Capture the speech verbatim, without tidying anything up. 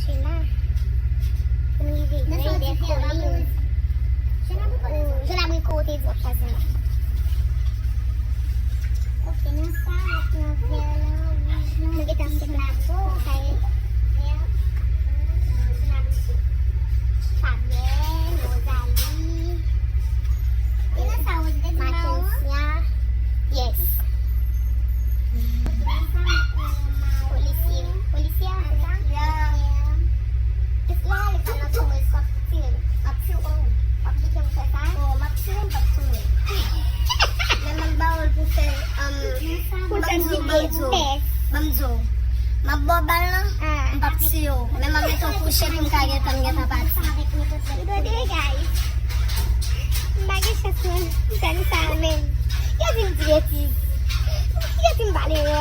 Chema. Pou n rive jwenn de kolin. Ou, jèn abriko, ou te di w ap chwazi la. Ok, nan sa, nan vè lan, wouj lan, nou gentan sèt la, sa e vè, wouj lan, jèn abriko. Fabyèn, Rosalie. E nan sa, ou te di mawon? Mackensia. Yes. Polisye. Polisye a, se sa? Yeah. Jis la, li pa nan tou, men w ap tire m. M ap tire w. W ap kite m fè sa? Oh, m ap tire m, m p ap tounen. Men m ap ba w l pou fè, um, pou ban m di w, ban m di w. Ban m di w. M ap ba w bal lan, m p ap tire w. Men m ap mete w kouche pou m ka gentan, m gentan pati. Gade, guys. M pa gen chans, non. M fè nou sa, men. Yo di m di betiz. Yo di m pale wè.